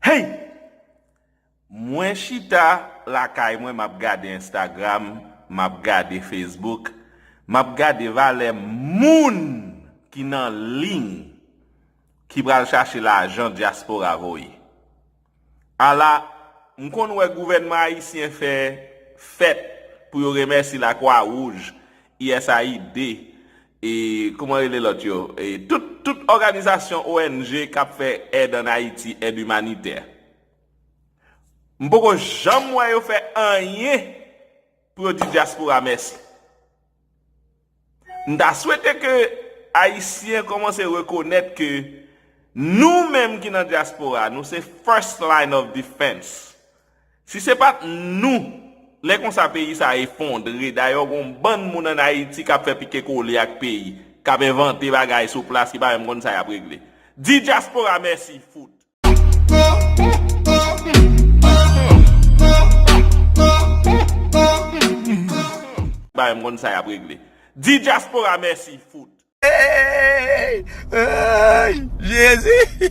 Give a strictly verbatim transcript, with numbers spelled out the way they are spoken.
Hey! Mwen chita lakay mwen, m ap gade Instagram, m ap gade Facebook, m ap gade valè moun ki nan liy ki pral chache lajan dyaspora voye. Ala, m konn wè gouvènman ayisyen fè fèt pou yo remèsye Lakwa Wouj, U S A I D, e kòman rele lòt yo? E tout, tout òganizasyon O N G k ap fè èd ann Ayiti, èd imanitè. M poko janm wè yo fè anyen pou yo di dyaspora mèsi. M ta swete ke ayisyen kòmanse rekonèt ke nou menm ki nan dyaspora, nou se first line of defense. Si se pa t nou, lè konsa peyi sa a efondre. Dayè, gon bann moun ann Ayiti k ap fè pike kole ak peyi, k ap envante bagay sou plas ki pa menm konn sa y ap regle. Di dyaspora mèsi, fout. Pa menm konn sa y ap regle. Di dyaspora mèsi, fout. Hey! Hey! Jezi!